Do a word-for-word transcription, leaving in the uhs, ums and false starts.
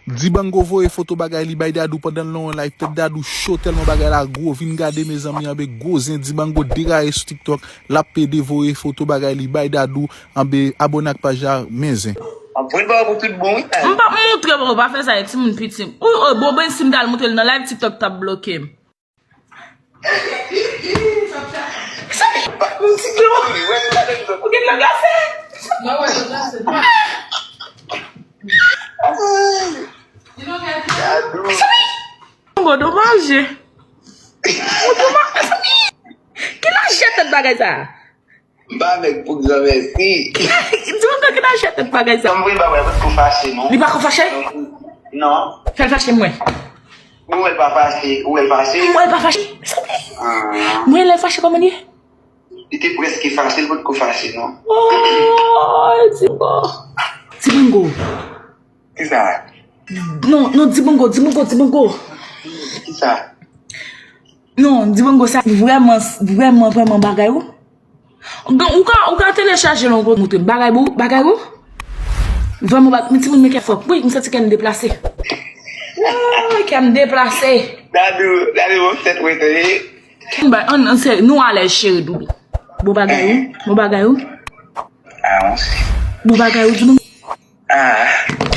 Dibango voye foto bagay li bay Dadou pandan l nan yon live. Tèt Dadou cho tèlman bagay la gwo. Vin gade, mezanmi, anben gwo zen. Dibango deraye sou TikTok. L ap pede voye foto bagay li bay Dadou. Anben abòne ak paj la, men zen. Anpwen ba pou tout bon, wi. M p ap montre, bro, pa fè sa, e timoun piti. Ou, ou, bon, ben, si m t al montre l nan live, TikTok t ap bloke m. Ou gen dlo glase? Mwen domaje. Mwen domaje. Ki lajè tèt bagay sa? M pa avèk pou granmèsi. Di mwen ki lajè tèt bagay sa? M vin ba wè pou fache, non. Li pa ko fache? Non. Fè l fache mwen. Ou wè l pa fache, ou wè l fache? Mwen pa fache. Ah. Mwen lè fache kòman li ye? Li te prèske fache, li potko fache, non. Oh, Dibango. Dibango. Ki sa? Non, non, Dibango, Dibango, Dibango. Ki sa? Non, Dibango, sa vrèman, vrèman, vrèman bagay ou. Ou ka, ou ka, ou ka telechaje l yon kote, montre m bagay ou, bagay ou. Vrèman, bag-, men timoun, men kè fò. Wi, m santi kè m deplase. Woy, kè m deplase. Dadou, Dadou, bon, tèt mwen tande. Kè m bay, an, an, se, nou alèz, cheri doudou. Bon bagay ou, bon bagay ou. Ah, bon, se. Bon bagay ou, Dibango. Ah.